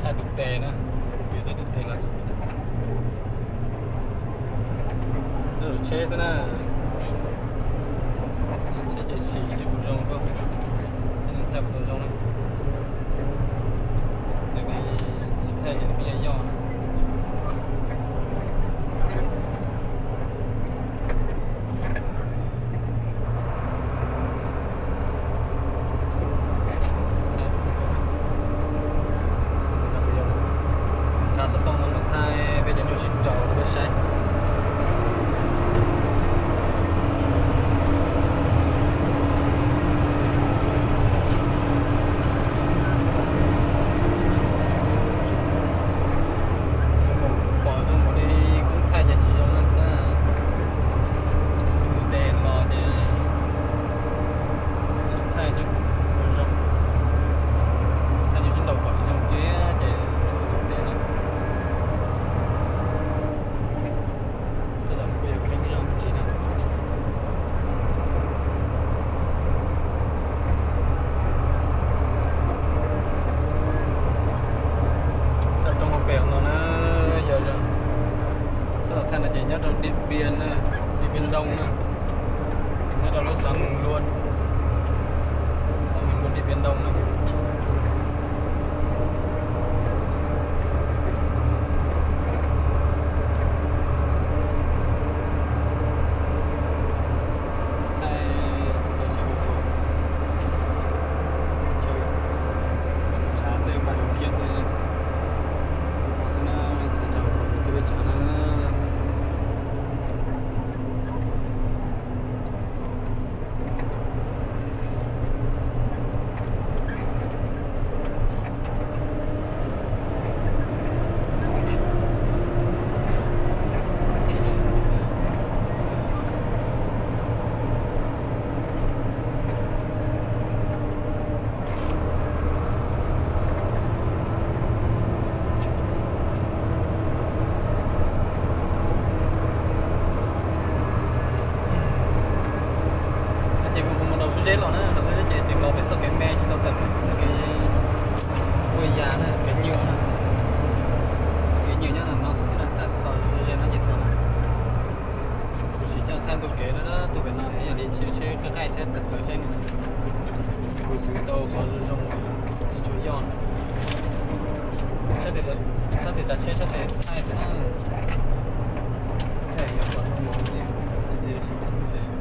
Thaij tus tes na, tus tes, thaij tus tes los. Lub tsheb xwb na, tsheb ces sim tsis pum zoo tuaj, thaij pum zoo na. Tsis thaij ces nws yog yoj na. Nqa xov tooj no mus thaij peb cov nyuj sib nraus rau peb saib. Pom zoo npaum li koob thaij ces tsis zoo na, tus tes los ces sib thaij xwb ua zoo. Thaij nyuj sib nraus pom tsis zoo kiag ces tus tes los. Tej zaum kuj yog kheev zog me ntsis na. Thaij roob ua pem no na, yog tab tom thaij no ces nyob rau Điện Biên na, Điện Biên Đông na, nyob rau lub xeev Mường Lon, xeev Mường Lon, Điện Biên Đông na. Thaij tus tes sawv hauv, chaw tshav tej npaj zoo khiab thiab. Tus no xwb na, leej twg xav tshav hauv kuv tus peb tshav na. Ces kuv mus rau Suav zeb los na, rau Suav zeb ces tus los peb txoj kev me tsis tau tawm txoj kev ua yas na, kev nyuam na, kev nyuam nyob no xwb thiab na, txog ze no ces txog lawm. Kuv sim coj thaij ntu kev na, tus pem no yog li tsheb, tsheb qaij qaij thiab tawm plaws seb kuv xwv tau qhov zoo zoo, tsis tshua yoj. Sab tes, sab tes tsav tsheb sab tes thaij xwb na. Thiaj yuav kom mos li, thiaj li sib thaij.